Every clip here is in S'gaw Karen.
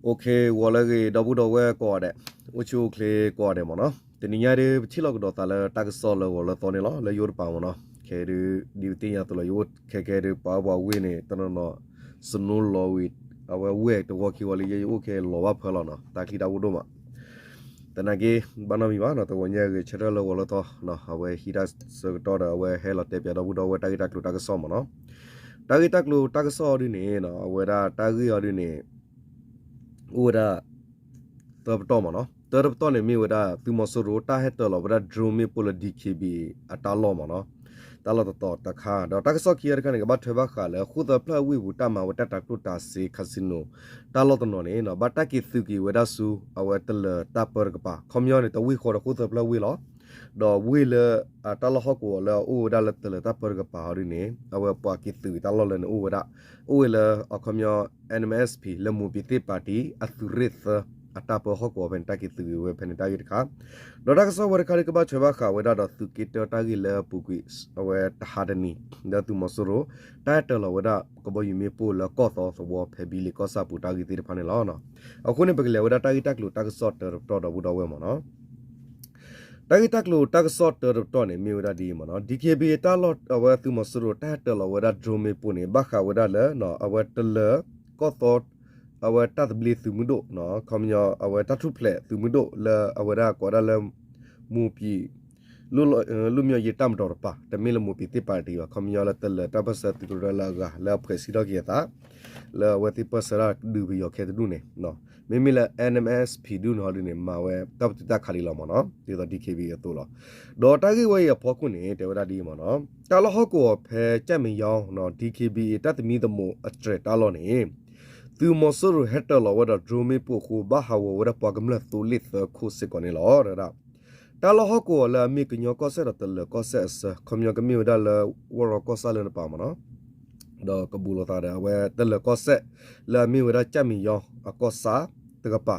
ဂီၤလၢအဂ့ၤ ဒီပုၢ်ဒီဝဲၢ်ကိးဂၤဒဲး, အိၣ်ဆူၣ်အိၣ်ချ့ကိးဂၤဒဲးမ့ၢ်နီၤ, တနံၤညါဒုး ပထံၣ်လိာ်ကဒီးသးလၢတၢ်ကစီၣ်လၢဂီၤလၢသီန့ၣ်လီၤ, လၢယိၤတပၤမ့ၢ်နီၤ, ခဲဒုး ဒ်ပသ့ၣ်ညါအသိးလီၤ, ယအိၣ်ခဲခဲဒုး ပှၤအၢပှၤဝ့ၢ်န့ၣ် တနီၤနီၤ စနိလီၤဝံၤ အဝဲဝ့ၢ်တဝီခံဝီလံ ယအိၣ်ခဲလီၤဘၣ်ဖၢလီၤနီၤ, တၢ်ချံတၢ်အိၣ်ဒိၣ်မး သနာ်က့ ဘၣ်နီတမံၤဘၣ်နီၤ, တဂီၤညါအဂ့ၤ ဆၢထၢၣ်လၢဂီၤလၢသီ, အဝဲဟံးတၢ်ဆၢကတီၢ်ဒီး အဝဲဟဲလီၤတဲပၠးဒီပုၢ်ဒီဝဲၢ်တၢ်ဂ့ၢ်တၢ်ကျိၤတၢ်ကစီၣ်မ့ၢ်နီၤ, တၢ်ဂ့ၢ်တၢ်ကျိၤတၢ်ကစီၣ်အီၤဒုန့ၣ် အဝဲဒၣ်တၢ်ဂ့ၢ်အီၤဒုန့ၣ် အိၣ်ဝဲဒၣ် သၢပတီၢ်မ့ၢ်နီၤ, တၢတပတီၢ်န့ၣ်မ့ၢ်ဝဲဒၣ် သုးမီၤစိရိၤတၢ်ဟဲတၢၤလီၤဝဲဒၣ် drone မ့ၣ်ပိၢ်လၢ DKBA အတၢ်လီၢ်မ့ၢ်နီၤ, တၢ်လီၢ်တတီၤတခါ, ဒီးတၢ်ကစီၣ်ခံဂၤတခါန့ၣ် ကဘၣ်ထွဲဘၣ်ဃးလၢ ဃိၣ်သၢဖျၢၣ်ဝ့ၢ်ပူၤ တၢ်မၤဝဲတၢ်တၤကျိၣ်တၤစ့ casino တၢ်လီၢ်တနီၤန့ၣ် ဘၣ်တၢ်က့ၤသုးက့ၤဝဲဒၣ်ဆူ အဝဲတလၢၤတၢ်ပၢတကပၤ, ခီပညီန့ၣ် တဝ့ၢ်ဃီဒီးဃိၣ်သၢဖျၢၣ်ဝ့ၢ်လီၤ. ဒီးဝ့ၢ်လၢ တၢ်လီၢ်ဟီၣ်ကဝီၤလၢအအိၣ်ဝဲဒၣ်လၢတလၢၤတၢ်ပၢတကပၤအီၤဒုန့ၣ် အဝဲပှၤက့ၤသုးက့ၤတၢ်လီၢ်လၢန့ၣ်အိၣ်ဝဲဒၣ်, အိၣ်ဝဲလၢအခီပညီ NMSP လၢမိၢ်ပၠံးသ့ၣ်ပၣ်တံၣ် အသုးရ့ၣ်သၢ အတၢ်ပၢဟီၣ်ကဝီၤဖဲန့ၣ် တၢ်က့ၤသုးက့ၤဝဲဖဲန့ၣ်တၢ်ဂ့ၢ်တခါ, ဒီးတၢ်ကစီၣ်ဝဲတခါဒုး ကဘၣ်ထွဲဘၣ်ဃးဝဲဒၣ်ဒီးသုးက့တၢတၢ်ဂ့ၢ်လၢအပူၤကွံာ် အဝဲတဟါတနံၤ လၢသုးမီၤစိရိၤ တၢ်ဟဲတၢၤလီၤဝဲဒၣ် ကဘီယူၤမ့ၣ်ပိၢ်လၢကီၢ်သီသဝီ ဖဲဘံလ့ၣ်ကီၢ်ဆၣ်ပူၤတၢ်ဂ့ၢ်သ့ၣ်တဖၣ်န့ၣ်လီၤ. အဃိန့ၣ် ပကလဲၤဝဲဒၣ်တၢ်ဂ့ၢ်တၢ်ကျိၤတၢ်ကစီၣ်တၢတပတီၢ်ဒီပုၢ်ဒီဝဲၢ်မ့ၢ်နီၤ. တၢ်ဂ့ၢ်တၢ်ကျိၤတၢ်ကစီၣ်တၢတပတီၢ်န့ၣ် မ့ၢ်ဝဲဒၣ်ဒ်အံၤမ့ၢ်နီၤ, DKBA တၢ်လီၢ် အဝဲသုးမီၤစိရိၤတၢ်ဟဲတၢၤလီၤဝဲဒၣ် drone မ့ၣ်ပိၢ်န့ၣ် ဘၣ်ဃးဝဲဒၣ်လၢ အဝဲတလၢၤ ကီၢ်သီ အဝဲတၢ်သဘျ့သုးမုၢ်ဒိၣ် ခီပညီ အဝဲတၢ်ထူၣ်ဖျဲးသုးမုၢ်ဒိၣ်လၢအဝဲဒၣ်ကိးဒၣ်လၢ မိၢ်ပၠံး လွံၢ်မၠီၣ်ယဲၢ်တၢ်မၤဒီးတပၤ, တမ့ၢ်လၢမိၢ်ပၠံးသ့ၣ်ပၣ်တံၣ်ဘၣ်, ခီပညီလၢတလၢၤတၢ်ပၢၢ်ဆၢသုးကရၢလၢအဂၤ လၢအဖှဲးစံးထီၣ်က့ၤအသး လၢအဝဲသ့ၣ်ပၢၢ်ဆၢတၢ်ဒုးပယီၤခဲတဒူၣ်န့ၣ်, မ့မ့ၢ်လၢ NMSP ဒူၣ်န့ၣ်ဟီဒုန့ၣ် မၤဝဲတၢ်ပတုာ်တၢ်ခးဒံးလီၤမ့ၢ်နီၤ, ဒ်သိး DKBA အသိးလီၤ. ဒီးတၢ်ဂ့ၢ်ဝဲအံၤအဖီခိၣ်န့ၣ် တဲဝဲဒၣ်ဒ်အံၤမ့ၢ်နီၤ, တၢ်လီၢ်ဟီၣ်ကဝီၤဖဲကၠၣ်မဲာ်ယီၤ DKBA တၢ်သမံသမိးအတြဲၤတၢ်လီၢ်န့ၣ် သုးမီၤစိရိၤဟဲတၢၤလီၤဝဲဒီး drone မ့ၣ်ပိၢ်အဃိ ဘၣ်ဟးဂီၤဝဲဒၣ်ပှၤကမျၢၢ်သိလ့ၣ်သၢခိၣ်စ့ၢ်ကီးန့ၣ်လီၤ. တၢ်လီၢ်ဟီၣ်ကဝီၤလၢအမ့ၢ်ကညီကီၢ်စဲၣ်ဒီးတလၢၤကီၢ်စဲၣ်အဆၢ ခီပညီကမ့ၢ်ဝဲဒၣ်လၢ ဝီၢ်ရီကီၢ်ဆၣ်လၢနပၤမ့ၢ်နီၤ, ဒီးကဘူးလိာ်သးဒီးအဝဲတလၢၤကီၢ်စဲၣ် လၢအမ့ၢ်ဝဲဒၣ်ကၠၣ်မဲာ်ယီၤအကီၢ်ဆၣ်တကပၤ,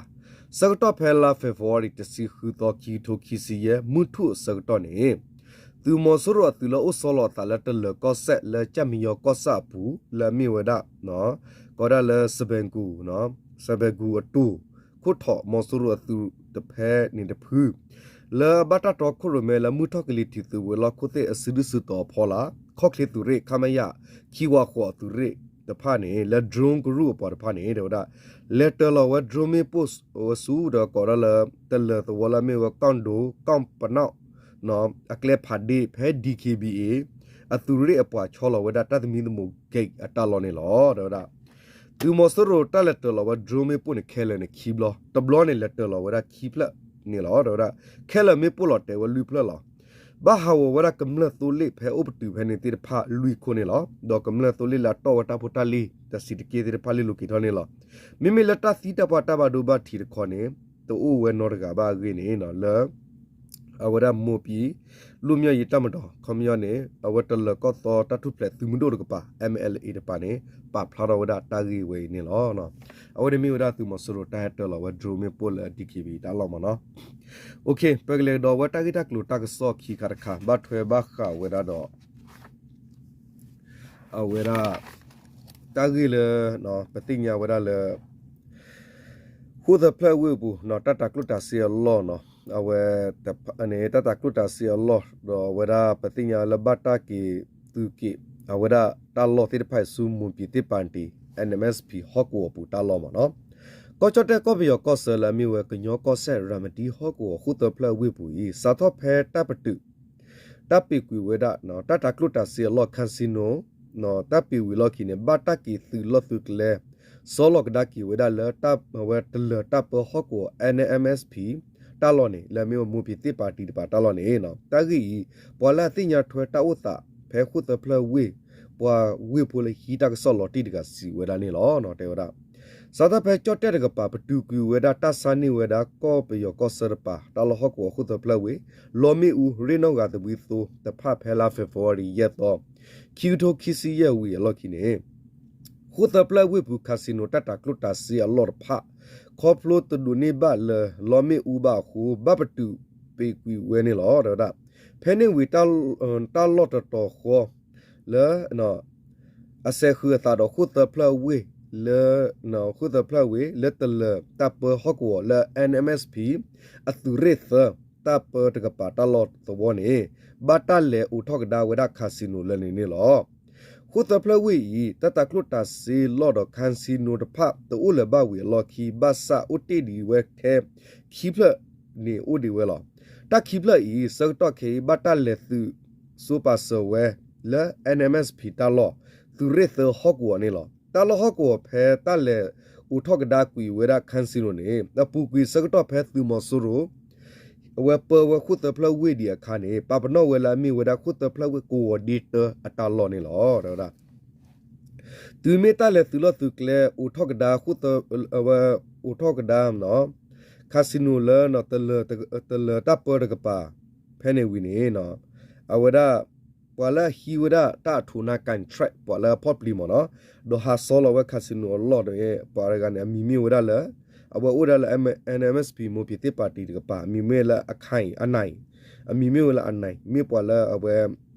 ဆၢကတီၢ်ဖဲလါ February တဆံဃုသီ ခံကထိခံဆံယဲၢ် မုၢ်ထူၣ်အဆၢကတီၢ်န့ၣ် သုးမီၤစိရိၤအသုးလၢအိၣ်ဆီလီၤအသးလၢတလၢၤကီၢ်စဲၣ်လၢကၠၣ်မဲာ်ယီၤကီၢ်ဆၣ်အပူၤ လၢအမ့ၢ်ဝဲဒၣ် ကိးဒၣ်လၢ စဘဲးကူၤ စဘဲးကူၤအတိၤ ခိၣ်ထီၣ်မီၤစိရိၤအသုးတဖဲန့ၣ်တဖု လၢအဘၣ်တၢ်တီခိၣ်ရိၣ်မဲလၢမုၢ်ထီၣ်ကလံၤထံးသုးဝဲၤလီၢ်ခိၣ်သ့ၣ်အစုဒုၣ်စုတီၤအဖီလာ် ခီၣ်ချ့သုးရ့ၣ် ခမရ ခံဝးဃိးအသုးရ့ၣ်တဖၣ်န့ၣ် လၢ drone ကရူၢ်အပှၤတဖၣ်န့ၣ် တဲဝဲဒၣ် လဲၤတၢၤလီၤဝဲ drone မ့ၣ်ပိၢ်ဝဲဆူ ဒီးကိးဒၣ်လၢ တလၢၤသဝီလၢအမ့ၢ်ဝဲ ကီၣ်ဒိ ကီၣ်ပနီၣ် အကျဲဖးဒ့ၣ် ဖဲ DKBA အသုးရ့ၣ်အပှၤဆီလီၤဝဲဒၣ်တၢ်သမံသမိး gate အတၢ်လီၢ်န့ၣ်လီၤ. တဲဝဲဒၣ် သုးမီၤစိရိၤတၢ်လဲၤတၢၤလီၤဝဲ drone မ့ၣ်ပိၢ်န့ၣ် ခဲလၢာ်န့ၣ်ခံဘျီ, တဘျီန့ၣ်လဲၤတၢၤလီၤဝဲဒၣ်ခံဖျၢၣ်န့ၣ်လီၤ. တဲဝဲဒၣ် ခဲလၢာ်မ့ၣ်ပိၢ်လီၤတဲာ်ဝဲလွံၢ်ဖျၢၣ်လီၤ. ဘၣ်ဟးဂီၤဝဲဒၣ်ကမျၢၢ်သိလ့ၣ်ဖဲအိၣ်ပတုာ်ဖဲန့ၣ်သ့ၣ်တဖၣ်လွံၢ်ခိၣ်န့ၣ်လီၤ. ဒီးကမျၢၢ်သိလ့ၣ်လၢအတီၢ်ဝဲတၢ်ဖိတၢ်လံၤ တၢ်စံးတက့ၢ်သ့ၣ်တဖၣ်လ့ၢ်လိာ်က့ၤထီၣ်န့ၣ်လီၤ. မ့မ့ၢ်လၢတၢ်သံတၢ်ပှၢ်တၢ်ဘၣ်ဒိဘၣ်ထံးတခီန့ၣ် လၢ အဝဲဒၣ်မိၢ်ပၠံး လွံၢ်မၠီၣ်ယဲၢ်တၢ်မၤဒီး ခီပညီန့ၣ် အဝဲတလၢၤကီၢ်သီတၢ်ထူၣ်ဖျဲးသုးမုၢ်ဒိၣ်တကပၤ MLA တပၤန့ၣ် ပာ်ဖျါထီၣ်ဝဲဒၣ်တၢ်ဂ့ၢ်ဝဲအံၤန့ၣ်လီၤ. အဝဲန့ၣ်မ့ၢ်ဝဲဒၣ်သုးမီၤစိရိၤတၢ်ဟဲတၢၤလီၤဝဲ drone မ့ၣ်ပိၢ်လၢ DKBA တၢ်လီၢ်မ့ၢ်နီၤ. ပကလဲၤကဒီးဝဲတၢ်ဂ့ၢ်တၢ်ကျိၤတၢ်ကစီၣ်ခံခါတခါ ဘၣ်ထွဲဘၣ်ဃးဝဲဒၣ်ဒီး အဝဲဒၣ် တၢ်ဂ့ၢ်လၢ ပသ့ၣ်ညါဝဲဒၣ်လၢ ဃိၣ်သၢဖျၢၣ်ဝ့ၢ်အပူၤ တၢ်တၤကျိၣ်တၤစ့အလီၢ်နီၤ, အဝဲ တၢ်တၤကျိၣ်တၤစ့အလီၢ် ဒီးအဝဲဒၣ်ပသ့ၣ်ညါလၢဘၣ်တၢ်က့ၤသုးက့ၤ အဝဲဒၣ်တၢ်လီၢ်သ့ၣ်တဖၣ်ဆူ မိၢ်ပၠံးသ့ၣ်ပၣ်တံၣ် NMSP ဟီၣ်ကဝီၤပူၤတၢ်လီၢ်မ့ၢ်နီၤ. ကီၢ်ကၠီၣ်တဲၣ်ကီၢ်ပယီၤကီၢ်ဆၢလၢအမ့ၢ်ဝဲကညီကီၢ်စဲၣ် ရၤမတံဟီၣ်ကဝီၤ ဃိၣ်သၢဖျၢၣ်ဝ့ၢ်ပူၤအံၤ စးထီၣ်ဖဲတၢ်ပတုာ် တၢ်ပ့ၤကွံာ်ဝဲဒၣ် တၢ်တၤကျိၣ်တၤစ့အလီၢ် casino တၢ်ပ့ၤဝံၤအလီၢ်ခံန့ၣ် ဘၣ်တၢ်က့ၤသုးလီၢ်သုးကျဲ ဆီလီၤကဒါက့ၤဝဲဒၣ်လၢ အဝဲတလၢၤတၢ်ပၢဟီၣ်ကဝီၤ NMSP တၢ်လီၢ်န့ၣ် လၢအမ့ၢ်ဝဲမိၢ်ပၠံးသ့ၣ်ပၣ်တံၣ်တပၤတၢ်လီၢ်န့ၣ် တၢ်ဂ့ၢ်အံၤ ပှၤလၢအသ့ၣ်ညါထွဲတၢ်အိၣ်သးဖဲဃိၣ်သၢဖျၢၣ်ဝ့ၢ် ပှၤဝ့ၢ်ဖိလၢဟံးတၢ်ကစီၣ်လီၤတံၢ်တဂၤစံးဝဲဒၣ်န့ၣ်လီၤ. တဲဝဲဒၣ် စးထီၣ်ဖဲကၠီၣ်တဲၣ်တကပၤ ပတုာ်ကွံာ်ဝဲဒၣ်တၢ်ဆါန့ၢ်ဝဲဒၣ်ကီၢ်ပယီၤကီၢ်ဆၢတပၤ တၢ်လီၢ်ဟီၣ်ကဝီၤဃိၣ်သၢဖျၢၣ်ဝ့ၢ် လီမ့ၣ်အူ ရ့ၣ်နီၣ်ဂၤသဘှံးသိတဖၣ်ဖဲလါ February ယဲၢ်သီ ခံကထိခံဆံယဲၢ်ဝံၤအလီၢ်ခံန့ၣ် ဃိၣ်သၢဖျၢၣ်ဝ့ၢ်ပူၤ casino တၢ်တၤကျိၣ်တၤစ့အလီၢ်တဖၣ် ခီဖျိတဒိးန့ၢ်ဘၣ်လၢလီမ့ၣ်အူဘၣ်အဃိ ဘၣ်ပတုာ်ပ့ၤကွံာ်ဝဲန့ၣ်လီၤ. တဲဝဲဒၣ် ဖဲန့ၣ်ဝံၤ တၢ်လီၢ်တတီၤဃီ လၢ အစဲးဃုာ်အသးဒီးဃိၣ်သၢဖျၢၣ်ဝ့ၢ် လၢ ဃုသၢဖျၢၣ်ဝ့ၢ် လၢတလၢၤတၢ်ပၢဟီၣ်ကဝီၤလၢ NMSP အသုးရ့ၣ်သၢ တၢ်ပၢတကပၤတၢ်လီၢ်သဝီန့ၣ် ဘၣ်တၢ်လဲၤအိးထီၣ်ကဒါဝဲဒၣ် casino လၢန့ၣ်န့ၣ်လီၤ. ဃုသၢဖျၢၣ်ဝ့ၢ်အံၤ တၢ်တၤကျိၣ်တၤစ့လီၢ်ဒီး casino တဖၣ် တအိၣ်လၢၤဘၣ်ဝံၤအလီၢ်ခံ ဘၣ်ဆၣ်အိၣ်တ့ၢ်ဒံးဝဲထဲခံဖျၢၣ်န့ၣ်အိၣ်ဒံးဝဲလီၤ. တၢ်ခံဖျၢၣ်အံၤ ဆၢကတီၢ်ခဲအံၤ ဘၣ်တၢ်လဲၤသုးစိပာ်စၢၤဝဲလၢ NMSP တၢ်လီၢ် သုးရ့ၣ်သၢဟီၣ်ကဝီၤန့ၣ်လီၤ. တၢ်လီၢ်ဟီၣ်ကဝီၤဖဲတၢ်လဲၤအိးထီၣ်ကဒါကွံာ်ဝဲဒၣ် casino န့ၣ် အပူၤကွံာ်ဆၢကတီၢ်ဖဲသုးမီၤစိရိၤ အဝဲပၢဝဲဃုသၢဖျၢၣ်ဝ့ၢ်ဒံးအခါန့ၣ် ပာ်ပနီၣ်ဝဲလၢအမ့ၢ်ဝဲဒၣ်ဃုသၢဖျၢၣ်ဝ့ၢ်ကဝီၤဒ့တၢအတၢ်လီၢ်န့ၣ်လီၤ. တုၤမ့ၢ်တၢ်လဲၤသုးလီၢ်သုးကျဲ အိးထီၣ်ကဒါ အိးထီၣ်ကဒါ casino လၢ တလၢၤတၢ်ပၢတကပၤ ဖဲန့ၣ်ဝံၤန့ၣ် အဝဲဒၣ် ပှၤလၢအဟံးဝဲဒၣ်တၢ်အထိးနါ contract ပှၤလၢအဖီၣ်ပျံၤမ့ၢ်နီၤ ဒီးဟးဆီလီၤဝဲ casino အလီၢ်ဒီး ပှၤတဂၤန့ၣ် အမံၤမ့ၢ်ဝဲဒၣ်လၢ အဝဲအိၣ်ဒၣ်လၢ NMSP မိၤပၠ့ၤသ့ၣ်ပာ်တံၤတကပၤ အမံၤမ့ၢ်လၢအခဲအံၤ အနၤအံၤ အမံၤမ့ၢ်ဝဲလၢအနၤအံၤ မ့ၢ်ပှၤလၢအဝဲ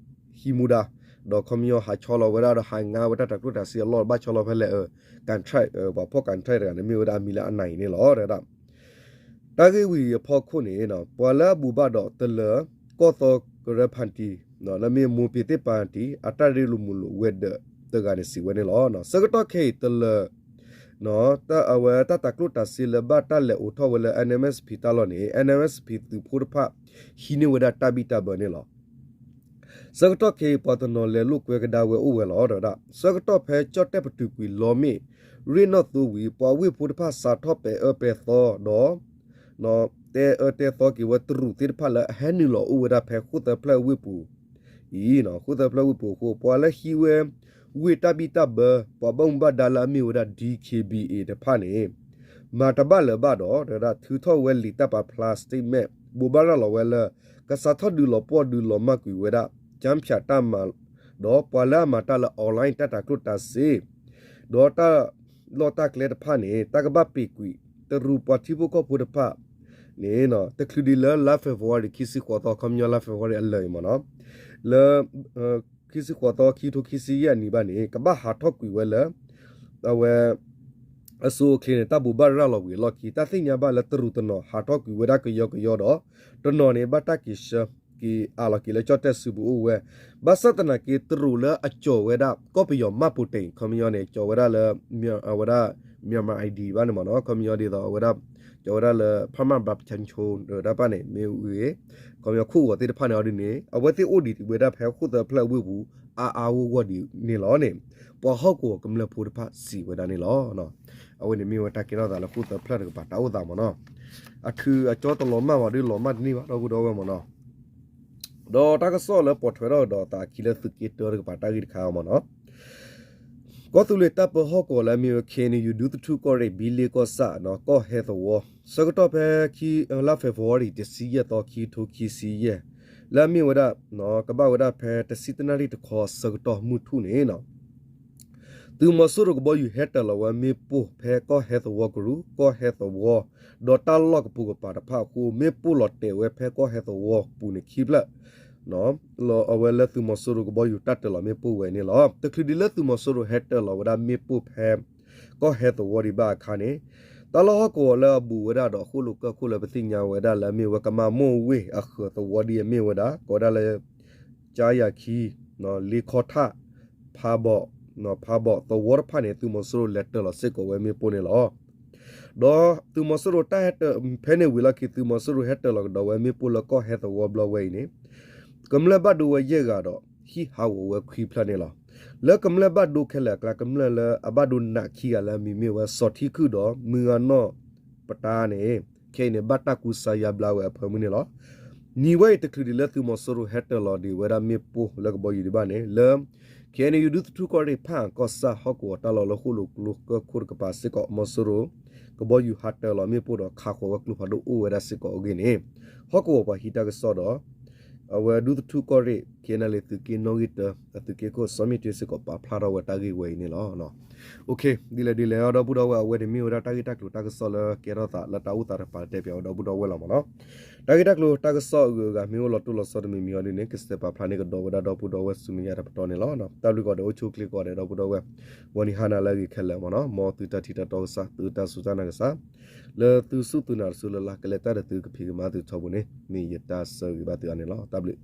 ဟံးမူဒါ ဒီးခီပညီဟးဆီလီၤဝဲဒၣ်ဒီးဟးငါဝဲတၢ်တၤကျိၣ်တၤစ့အလီၢ် ဘၣ်ဆီလီၤဖဲလဲၣ် contract ပှၤဖီၣ် contract တဂၤန့ၣ် မ့ၢ်ဝဲဒၣ်အမံၤလၢအနၤအံၤန့ၣ်လီၤ. တၢ်ဂ့ၢ်ဝံၤအဖီခိၣ်န့ၣ် ပှၤလၢအဘူးဘၣ်ဒီးတလၢၤ ကီၢ်သီကရၢဖၣ်တံၣ် လၢမ့ၢ်မိၤပၠ့ၤသ့ၣ်ပာ်တံၣ် အတၢ်ရ့လိာ်မုာ်လိာ်ဝဲၤဒၢးတဂၤန့ၣ် စံးဝဲန့ၣ်လီၤ. ဆၢကတီၢ်ခဲအံၤတလၢၤ အဝဲတၢ်တၤကျိၣ်တၤစ့လၢဘၣ်တၢ်လဲၤအိးထီၣ်ဝဲလၢ NMSP တၢ်လီၢ်န့ၣ် NMSP သုးဖိတဖၣ် ဟံးန့ၢ်ဝဲဒၣ်တၢ်ဘံၣ်တၢ်ဘၢန့ၣ်လီၤ. ဆၢကတီၢ်ခဲအံၤ ပှၤတနီၤလဲၤလိာ်ကွဲကဒါဝဲအိၣ်ဝဲလီၤ. ဒီးဆၢကတီၢ်ဖဲကၠီၣ်တဲၣ်ပတုာ်ကွံာ်လီမ့ၣ် ရ့ၣ်နီၣ်သိဝံၤ ပှၤဝ့ၢ်ဖိတဖၣ်စးထီၣ်ပဲာ်အၢပဲာ်သီဒီး တဲအၢတဲသီက့ၤဝဲတရူးသ့ၣ်တဖၣ်လၢအဟဲနုာ်လီၤအိၣ်ဝဲဒၣ်ဖဲဃုသၢဖျၢၣ်ဝ့ၢ်ပူၤအံၤ, ဃုသၢဖျၢၣ်ဝ့ၢ်ပူၤအဃိ ပှၤလၢဟံးဝဲ ဝ့ၢ်တၢ်ဘံၣ်တၢ်ဘၢ ပှၤဘၣ်မူဘၣ်ဒါလၢအမ့ၢ်ဝဲဒၣ် DKBA တဖၣ်န့ၣ် မၤတဘၣ်လၢၤဘၣ်ဒီး ထုးထီၣ်ဝဲလံာ်တၢ်ပာ်ဖျါ statement ဘိးဘၣ်ရၤလီၤဝဲလၢ ကစးထီၣ်ဒုးလီၤပှီၢ်ဒုးလီၤမၢ်ကွံာ်ဝဲဒၣ် ကၠၢဖၠးတၢ်မၤ ဒီးပှၤလၢအမၤတၢ်လၢ online တၢ်တၤကျိၣ်တၤစ့ ဒီးတၢ်လီၢ်တၢ်ကျဲတဖၣ်န့ၣ် တၢ်ကဘၣ်ပ့ၤကွံာ် တရူးပှၤထံဖိကီၢ်ဖိတဖၣ်န့ၣ် တချုးဒံးလၢလါ February ခံဆံဃိးသီ ခီပညီလါ February အလၢာ်အံၤမ့ၢ်နီၤ လၢ ခံဆံဃိးသီ ခံထိခံဆံယဲၢ်အနံၤဘၣ်န့ၣ် ကဘၣ်ဟးထီၣ်ကွံာ်ဝဲလၢ အဝဲ အစိအချ့န့ၣ် တၢ်ဘိးဘၣ်ရၤလီၤဝံၤအလီၢ်ခံ တၢ်သ့ၣ်ညါဘၣ်လၢတရူးတနီၤဟးထီၣ်ကွံာ်ဝဲဒၣ်ကယီကယီဒီး တနီၤန့ၣ် ဘၣ်တၢ်က့ၤဆှၢက့ၤအးလီၤက့ၤလၢကၠီၣ်တဲၣ်စုပူၤအိၣ်ဝဲ ဘၣ်ဆၣ်သနာ်က့ တရူးလၢအကၠီၤဝဲဒၣ် ကီၢ်ပယီၤမှတ်ပုံတင် ခီပညီန့ၣ် ကၠီၤဝဲဒၣ်လၢ အဝဲဒၣ် Myanmar ID ဘၣ်န့ၣ်မ့ၢ်နီၤ ခီပညီဒ်သိးအဝဲဒၣ် ကၠီၤဝဲဒၣ်လၢ ဖးမၢ်ဘၣ်ပ ခၠၣ်ဆိ တၢ်တဖၣ်န့ၣ် မ့ၢ်ဝံၤ ခီပညီခိၣ်ဂီၤသ့ၣ်တဖၣ်န့ၣ်အီၤဒ်န့ၣ် အဝဲသ့ၣ်အိၣ်ဒံးဝဲဒၣ်ဖဲဃုသၢဖျၢၣ်ဝ့ၢ်ပူၤ အါအါဂီၢ်ဂီၢ်ဒ်န့ၣ်လီၤန့ၣ် ပှၤဟီၣ်ကဝီၤကမျၢၢ်ဖိတဖၣ်စံးဝဲဒၣ်န့ၣ်လီၤ. အဝဲန့ၣ်မ့ၢ်ဝဲတၢ်ကဲထီၣ်သးလၢဃုသၢဖျၢၣ်တကပၤတၢ်အိၣ်သးမ့ၢ်နီၤ အထုးအကၠီတလီၤမၢ်ဘၣ်ဒီးလီၤမၢ်တန့ၢ်ဘၣ် ဒီပုၢ်ဒီဝဲၢ်မ့ၢ်နီၤ ဒီးတၢ်ကစီၣ်လၢပိာ်ထွဲထီၣ်ကဒီးသးအခံလၢသုးက့တၢတကပၤတၢ်ဂ့ၢ်တခါအံၤမ့ၢ်နီၤ ကီၢ်သူလ့ၤတၢ်ပၢဟီၣ်ကဝီၤလၢအမ့ၢ်ဝဲ KNU ဒူသထူၣ်ကီၢ်ရ့ၣ် ဘံလ့ကီၢ်ဆၣ် ကီၢ်ဟဲသဝီ ဆၢကတီၢ်ဖဲခံ လါ February တဆံယဲၢ်သီ ခံထိခံဆံယဲၢ် လၢအမ့ၢ်ဝဲဒၣ် ကဘၣ်ဝဲဒၣ်ဖဲတဆံတနၣ်ရံၣ်တခီဆၢကတီၢ်မုၢ်ထူၣ်န့ၣ် သုးမီၤစိရိၤကဘီယူၤဟဲတၢၤလီၤဝဲမ့ၣ်ပိၢ်ဖဲကီၢ်ဟဲသဝီကရူၢ် ကီၢ်ဟဲသဝီ ဒီးတၢ်လီၢ်ကပိာ်ကပၤတဖၣ်အဃိ မ့ၣ်ပိၢ်လီၤတဲာ်ဝဲဖဲကီၢ်ဟဲသဝီပူၤန့ၣ်ခံဖျၢၣ် လီၤအဝဲလၢသုးမီၤစိရိၤကဘီယူၤတၢ်တၢၤလီၤမ့ၣ်ပိၢ်ဝဲန့ၣ်လီၤ. တချုးဒံးလၢသုးမီၤစိရိၤဟဲတၢၤလီၤဝဲဒၣ်မ့ၣ်ပိၢ်ဖဲ ကီၢ်ဟဲသဝီဒံးဘၣ်အခါန့ၣ် တၢ်လီၢ်ဟီၣ်ကဝီၤလၢအဘူးဝဲဒၣ်ဒီးအဃိၣ်လိာ်ကၢၢ်ခိၣ်လၢပသ့ၣ်ညါဝဲဒၣ်လၢအမ့ၢ်ဝဲကမၤမိၢ်ဝ့ၢ်အဃၢၤသဝီဒ်အမ့ၢ်ဝဲဒၣ် ကိးဝဲဒၣ်လၢ ကၠါယၤခံ လ့ခီထၣ် ဖးဘီး ဖးဘီးသဝီတဖၣ်န့ၣ် သုးမီၤစိရိၤလဲၤတၢၤလီၤစ့ၢ်ကီးဝဲမ့ၣ်ပိၢ်န့ၣ်လီၤ. ဒီးသုးမီၤစိရိၤတၢ်ဟဲတၢၤ ဖဲန့ၣ်ဝံၤလီၢ်ခံ သုးမီၤစိရိၤဟဲတၢၤလီၤကဒီးဝဲမ့ၣ်ပိၢ်လၢကီၢ်ဟဲသဝီဘျီဝဲအံၤန့ၣ် ကမျၢၢ်ဘၣ်ဒိဝဲယဲၢ်ဂၤဒီး ဟံးဟးဂီၤဝဲခွံဖျၢၣ်န့ၣ်လီၤ. လၢကမျၢၢ်ဘၣ်ဒိခဲလၢာ်အကျါ ကမျၢၢ်လၢအဘၣ်ဒိနးခံဂၤလၢအမံၤမ့ၢ်ဝဲ စီၤထံခုၣ်ဒီး မုၢ်ဂၤနီၢ်ပတာ်န့ၣ် ခဲအံၤန့ၣ် ဘၣ်တၢ်ကူစါယါဘျါဝဲအဖၢမုၢ်န့ၣ်လီၤ. နံၤဝဲအံၤတချုးဒံးလၢသုးမီၤစိရိၤဟဲတၢၤလီၤဒံးဝဲဒၣ်မ့ၣ်ပိၢ်လၢကဘီယူၤဒံးဘၣ်န့ၣ် လၢ KNU ဒူသထူၣ်ကီၢ်ရ့ၣ် ဖၣ်အၣ်ကီၢ်ဆၣ်ဟီၣ်ကဝီၤတၢ်လီၢ်လၢဃိၣ်လိာ်ကျိကၢၢ်ခိၣ်တကပၤစ့ၢ်ကီး မီၤစိရိၤ ကဘီယူၤဟးတၢၤလီၤမ့ၣ်ပိၢ်ဒီးခးဃီၤဝဲကျိဖးဒိၣ်အိၣ်ဝဲဒၣ်စ့ၢ်ကီးအဂ့ၢ်န့ၣ် ဟီၣ်ကဝီၤပှၤဟံးတၢ်ကစီၣ်ဒီး အဝဲဒူသထူကီၢ်ရ့ၣ် KNLA သုးက့နီၣ်ဂံၢ်တၢ အသုးက့ခိၣ်စီၤမံၣ်တ့စ့ၢ်ကီးပာ်ဖျါထီၣ်ဝဲတၢ်ဂ့ၢ်ဝဲအံၤန့ၣ်လီၤ. ဒ်လဲၣ်ဒ်လဲၣ် ဒီပုၢ်ဒီဝဲၢ် အဝဲန့ၣ်မ့ၢ်ဝဲဒၣ်တၢ်ဂ့ၢ်တၢ်ကျိၤတၢ်ကစီၣ်လၢကဲထီၣ်သးလၢတၢ်အိၣ်သးတကပၤတဲပၠးဝဲဒီပုၢ်ဒီဝဲၢ်လီၤမ့ၢ်နီၤ. တၢ်ဂ့ၢ်တၢ်ကျိၤတၢ်ကစီၣ်အဂုၤအဂၤမ့ၢ်အိၣ်လီၤတိၢ်လီၤဆီတမံၤမံၤအီၤဒ်န့ၣ် ကစဲးပာ်ဖျါန့ၢ်ကဒီးဝဲဒၣ်ဒီပုၢ်ဒီဝဲၢ်ဆူမဲာ်ညါတပတီၢ်န့ၣ်လီၤ. တၢ်ဘျုးကီးဒီးအိၣ်ဆူၣ်အိၣ်ချ့ကီးဒီးဒီပုၢ်ဒီဝဲၢ် ဂီၤနံၤဟါနၤလၢအဂ့ၤခဲလၢာ်မ့ၢ်နီၤ. မ်သုတၢ်ထံၣ်တၢ်တီကစၢ် သုတၢ်စူၢ်တၢ်နာ်ကစၢ် လၢသုစူၢ်သုနာ်တစုလၢ်လၢ် ကလဲၤတၢ်ဒီးသုကဖံးကမၤသုထီဘိန့ၣ် မ့ၢ်ယတၢ်ဆၢဂ့ၤဘၣ်သုအါန့ၣ်လီၤ. တၢ်ဘျုး